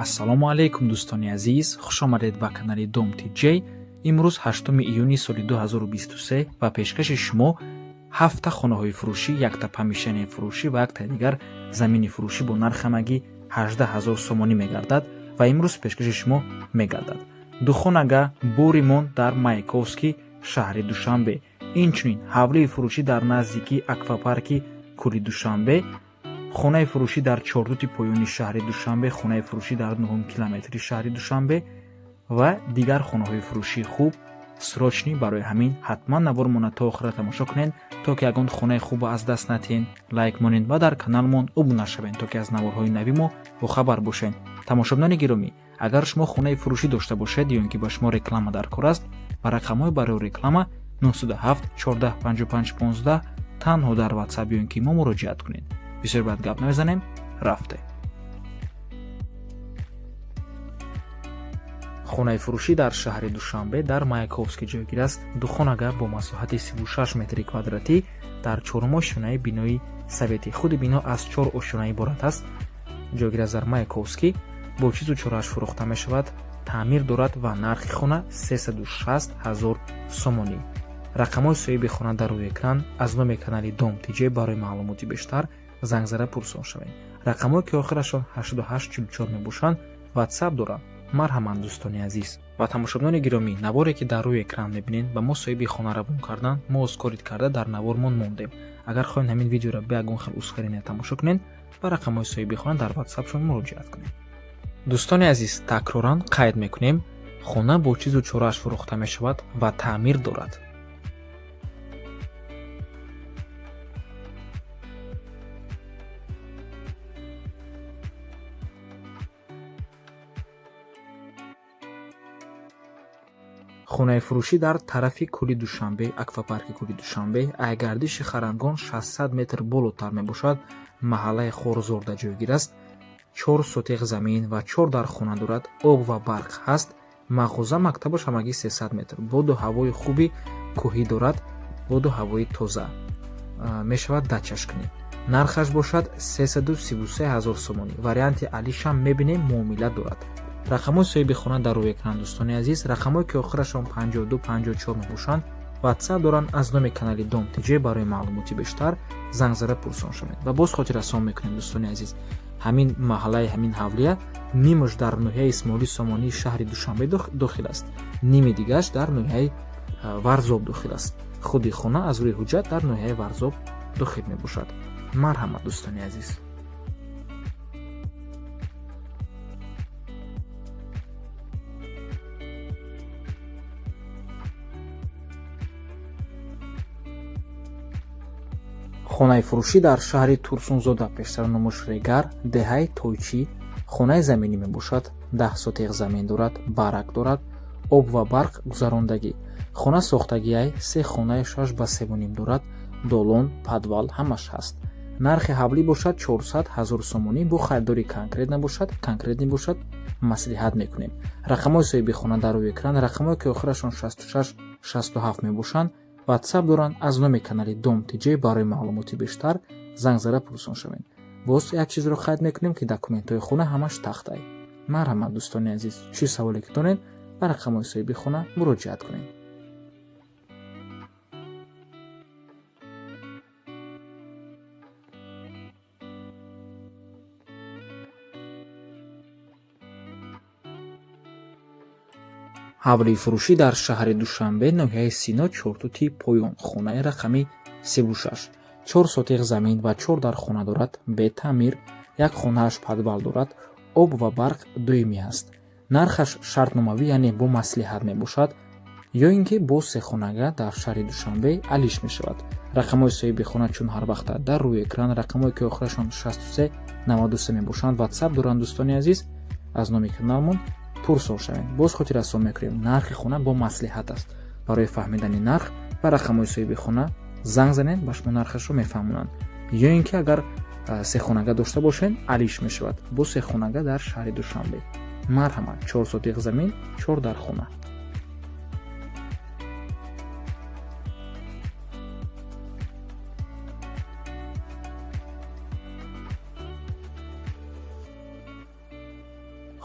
Ассалому алайкум, дӯстони азиз, хушомадед ба канали Дом ТҷИмрӯз 8 июни соли 2023 ва пешкаши шумо ҳафта хонаҳои фурӯшӣ, якта помещение фурӯшӣ ва якта дигар замини фурӯшӣ бо нарх ҳамагӣ 18 ҳазор сомонӣ мегардад ва имрӯз пешкаши шумо мегардад. Духонага боримон дар Маяковский, шаҳри Душанбе, инчунин ҳавлии фурӯшӣ дар наздикии аквапарки кӯли Душанбе, хонаи фурӯшӣ дар Чордути поёни шаҳри Душанбе, хонаи фурӯшӣ дар нуҳум километри шаҳри Душанбе ва дигар хонаҳои фурӯшии хуб, срочный. Барои ҳамин ҳатман навормона то охира тамошо кунед, то ки ягон хонаи хубо аз даст натиҳен. Лайк монед ва дар каналмон обуна шавед, то ки аз наворҳои нави мо бохабар бошед. Тамошобинони гиромӣ, агар шумо хонаи фурӯшӣ дошта бошед ё ин ки ба шумо реклама дар кор аст, ба рақамҳои барои реклама 907 14 55 15 танҳо дар Ватсап ё ин ки мо муроҷиат кунед. Бисёр баъд гап намезанем, рафте. Хонаи фурӯшӣ дар шаҳри Душанбе, дар Маяковский ҷойгир аст. Духонага бо масоҳати 36 метри квадратӣ дар чорум ошёнаи бинои советӣ. Худи бино аз чор ошёна иборат аст. Ҷойгир аст дар Маяковский, бо чизу чорааш фурӯхта мешавад, таъмир дорад ва нархи хона 360 ҳазор сомонӣ. Рақамҳои соҳиби хона дар рӯи экран. Аз номи канали Дом Тҷ барои маълумоти бештар зангзада пурсон шавед. Рақамҳое ки охирашон 8844 мебошанд, Ватсап доранд. Марҳамат, дӯстони азиз ва тамошобинони гиромӣ, наворе ки дар рӯи экран мебинед, ба мо соҳиби хона равон карданд. Мо ускорить карда дар навормон мондем. Агар хоҳед ҳамин видеоро бе ягон хел ускорения тамошо кунед, ба рақамҳои соҳиби хона дар Ватсапшон муроҷиат кунед. Дӯстони азиз, такроран қайд мекунем: хона бо чизу чорааш фурӯхта мешавад ва таъмир дорад. Хонаи фурӯшӣ дар тарафи кӯли Душанбе, аквапарки кӯли Душанбе, ай гардиши Харангон 600 метр болотар мебошад, маҳаллаи Хорзорда ҷойгир аст. 4 сотих замин ва чор дар хона дорад, об ва барқ ҳаст, мағоза, мактабаш ҳамагӣ 300 метр. Боду ҳавои хуби кӯҳӣ дорад, боду ҳавои тоза, мешавад дачаш кунӣ. Нархаш бошад 333 ҳазор сомонӣ. Варианти алишам мебинем, муомила дорад. Рақамҳои соҳиби хона дар рӯи экран. Дӯстони азиз, рақамҳое ки охирашон 52 54 мебошанд, Ватсап доранд. Аз номи канали Дом Тҷ барои маълумоти бештар зангзада пурсон шавед. Ва боз хотиррасон мекунем, дӯстони азиз, ҳамин маҳаллаи, ҳамин ҳавлия нимаш дар ноҳияи Исмоили Сомонии шаҳри Душанбе дохил аст, ними дигараш дар ноҳияи Варзоб дохил аст. Худи хона аз рӯи ҳуҷҷат дар ноҳияи Варзоб дохил мебошад. Марҳамат, дӯстони азиз. Хонаи фурӯшӣ дар шаҳри Турсунзода, пештар номуш Регар, деҳаи Тойчӣ, хонаи заминӣ мебошад. 10 сотих замин дорад, барак дорад, об ва барқ гузарондагӣ. Хона сохтагиай, се хонаи 6 ба 3,5 дорад, долон, подвал ҳамаш ҳаст. Нархи ҳавлӣ бошад 400 ҳазор сомонӣ. Бо харидори конкрет набошад, конкретный бошад, маслиҳат мекунем. Рақамҳои соҳиби хона дар рӯи экран. Рақамҳое ки охирашон 66 67 мебошанд, Ватсап доранд. Аз номи канали Дом Тҷ барои маълумоти бештар зангзада пурсон шавед. Боз як чизро қайд мекунем, ки документҳои хона ҳамаш тахтай. Марҳамат, дӯстони азиз, чӣ саволе ки доред, ба рақамҳои соҳиби хона муроҷиат кунед. Ҳавлии фурӯшӣ дар шаҳри Душанбе, ноҳияи Сино, Чортути поён, хонаи рақами 36, 4 сотих замин ва чор дар хона дорад, бетаъмир, як хонааш подвал дорад, об ва барқ доимӣ аст. Нархаш шартномавӣ, яъне бо маслиҳат мебошад, ё ин ки бо сехонага дар шаҳри Душанбе алиш мешавад. Рақамҳои соҳиби хона чун ҳар вақта дар рӯи экран. Рақамҳое ки охирашон 63 93 мебошанд, Ватсап доранд. Дӯстони азиз, аз номи каналмон пурсон шавед. Боз хотиррасон мекунем, нархи хона бо маслиҳат аст. Барои фаҳмидани нарх ба рақамҳои соҳиби хона занг занед, ба шумо нархашро мефаҳмонанд. Ё ин ки агар сехонага дошта бошед, алиш мешавад бо сехонага дар шаҳри Душанбе. Марҳамат, 4 сотих замин, чор дар хона.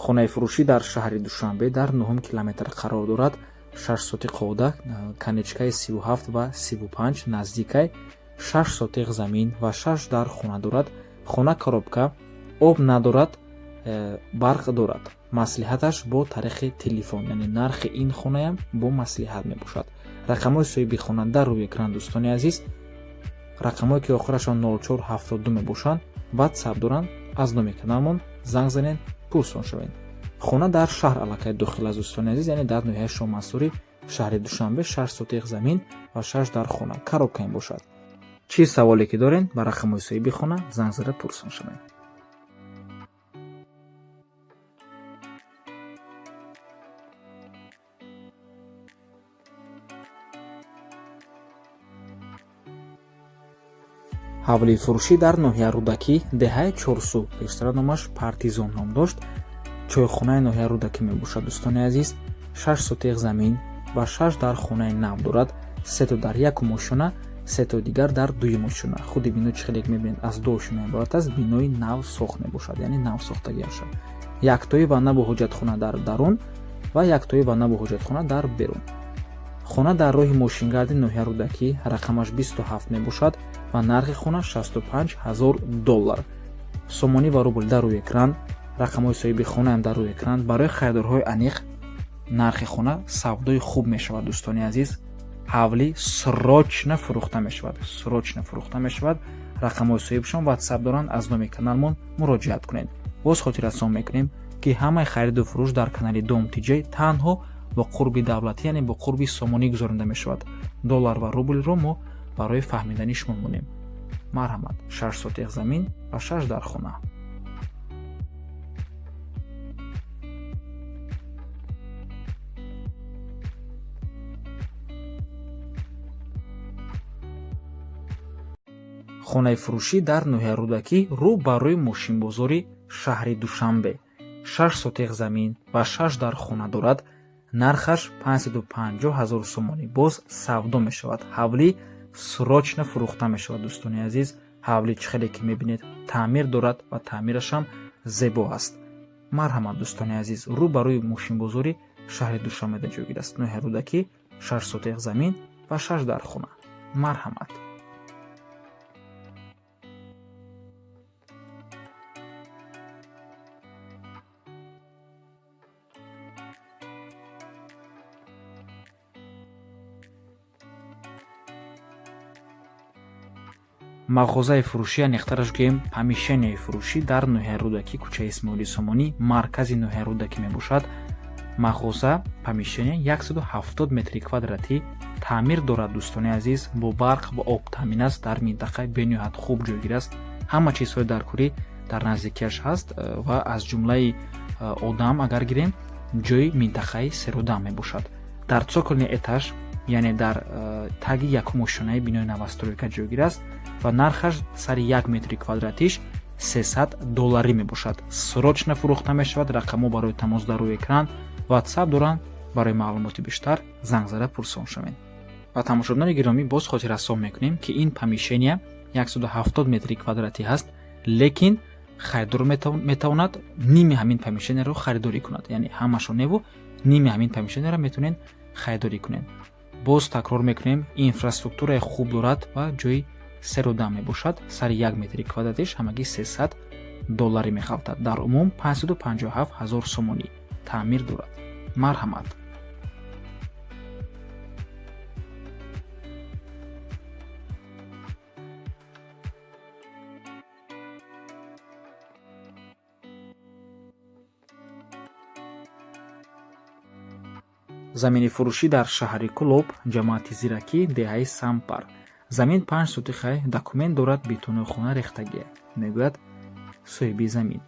Хонаи фурӯшӣ дар шаҳри Душанбе дар 9 километр қарор дорад. 6 сотиқ ода, конечкаи 37 ва 35 наздикай, 6 сотиқ замин ва 6 дар хона дорад. Хона коробка, об надорад, барқ дорад. Маслиҳаташ бо тариқи телефон, яъне нархи ин хонаям бо маслиҳат мебошад. Рақамҳои соҳиби хона дар рӯи экран, дӯстони азиз. Рақамҳое ки охирашон 0472 мебошанд, ватсап доранд. Аз номи каналмон занг занед, пурсон шавед. Хона дар шаҳр аллакай дохил аст, дӯстони азиз, яъне дар ноҳияи Шоҳмансури шаҳри Душанбе, 6 сотиқ замин ва 6 дар хона, коробка мебошад. Чӣ саволе ки доред, ба рақамҳои соҳиби хона занг зада пурсон шавед. Ҳавлии фурӯшӣ дар ноҳияи Рӯдакӣ, деҳаи Чорсу, пештара номаш Партизон ном дошт, чойхонаи ноҳияи Рӯдакӣ мебошад, дӯстони азиз. 6 сотиқ замин ва 6 дар хонаи нав дорад. Сето дар якум ошёна, сетои дигар дар дуюм ошёна. Худи бино чӣ хеле мебинед, аз ду ошёна иборат аст. Бинои нав сохт мебошад, яъне нав сохтагиаша. Яктои ванна бо ҳоҷатхона дар дарун ва яктои ванна бо ҳоҷатхона дар берун. Хона дар роҳи мошингарди ноҳияи Рӯдакӣ, рақамаш 27 мебошад ва нархи хона 65 ҳазор доллар. Сомонӣ ва рубл дар рӯи экран, рақамҳои соҳиби хонаам дар рӯи экран. Барои харидорҳои аниқ нархи хона савдои хуб мешавад, дӯстони азиз. Ҳавлӣ срочно фурӯхта мешавад, срочно фурӯхта мешавад. Рақамҳои соҳибшон ватсап доранд, аз номи каналмон муроҷиат кунед. Боз хотиррасон мекунем, ки ҳамаи хариду фурӯш дар канали Дом Тиҷай танҳо бо қурби давлатӣ, яъне бо қурби сомонӣ гузаронида мешавад. Доллар ва рублро мо барои фаҳмидани шумо монем. Марҳамат, 6 сотиқ замин ва 6 дар хона. Хонаи фурӯшӣ дар ноҳияи Рӯдакӣ, рӯ ба рӯи мошинбозори шаҳри Душанбе, 6 сотиқ замин ва 6 дар хона дорад. Нархаш 550 ҳазор сомонӣ, боз савдо мешавад. Ҳавлӣ срочно фурӯхта мешавад, дӯстони азиз. Ҳавлӣ чӣ хеле ки мебинед, таъмир дорад ва таъмирашам зебо аст. Марҳамат, дӯстони азиз, рӯ ба рӯи мошинбозори шаҳри Душанбеда ҷойгир аст, ноҳияи Рӯдакӣ, 6 сотиқ замин ва 6 дар хона. Марҳамат. Мағозаи фурӯшӣ, аниқтараш гӯем, помещенияи фурӯшӣ дар ноҳияи Рӯдакӣ, кӯчаи Исмоили Сомонӣ, маркази ноҳияи Рӯдакӣ мебошад. Мағоза, помещения 170 метри квадратӣ, таъмир дорад, дӯстони азиз, бо барқ ва об таъмин аст. Дар минтақаи бениҳоят хуб ҷойгир аст. Ҳама чизҳои даркорӣ дар наздикиаш ҳаст ва аз ҷумлаи одам агар гирем, ҷои минтақаи серодам мебошад. Дар цокольный этаж, яъне дар таги якум ошёнаи бинои новостройка ҷойгир аст ва нархаш сари 1 метри квадратиш 300 долларӣ мебошад. Срочно фурӯхта мешавад. Рақамҳо барои тамос дар рӯи экран, ватсап доранд. Барои маълумоти бештар занг зада пурсон шавед. Ва тамошобинони гиромӣ, боз хотиррасон мекунем, ки ин помещения 170 метри квадратӣ ҳаст, лекин харидор метавонад ними ҳамин помещенияро харидорӣ кунад, яъне ҳамашо неву ними ҳамин помещенияро метавонед харидорӣ кунед. Боз такрор мекунем, инфраструктураи хуб дорад ва ҷои серодам мебошад. Сари 1 метри квадратиш ҳамагӣ 300 долларӣ мехалтад, дар умум 557 ҳазор сомонӣ. Таъмир дорад. Марҳамат. Замини фурӯшӣ дар шаҳри Кӯлоб, ҷамоати Зиракӣ, деҳаи Сампар. Замин 5 сотихай, документ дорад, бетонои хона рехтагия, мегӯяд соҳиби замин.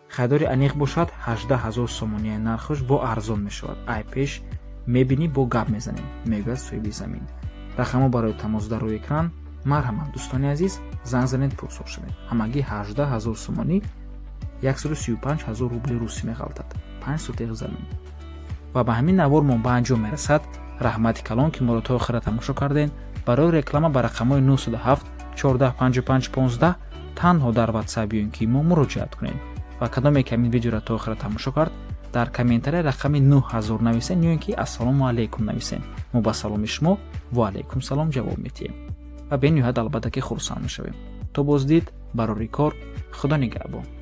Харидори аниқ бошад, 18 ҳазор сомонияи нархаш, бо арзон мешавад. Ай пеш мебинӣ, бо гап мезанем, мегӯяд соҳиби замин. Рақамҳо барои тамос дар рӯи экран. Марҳамат, дӯстони азиз, занг занед, пурсох шавед. Ҳамагӣ 18 ҳазор сомонӣ, 135 ҳазор рубли русӣ меғалтад 5 сотих замин. Ва ба ҳамин навор мо ба анҷом мерасад. Раҳмати калон, ки моро то охира тамошо кардем. Барои реклама ба рақамҳои 907 14 55 15 танҳо дар ватсап ё ин ки мо муроҷиат кунед. Ва кадоме ки ҳамин видеоро то охира тамошо кард, дар комментария рақами 9000 нависен ё ин ки «Ассалому алайкум» нависен. Мо ба саломи шумо «Ва алайкум салом» ҷавоб медиҳем ва бениҳоят, албатта, ки хурсанд мешавем. То боздид, барори кор, Худо нигаҳбон.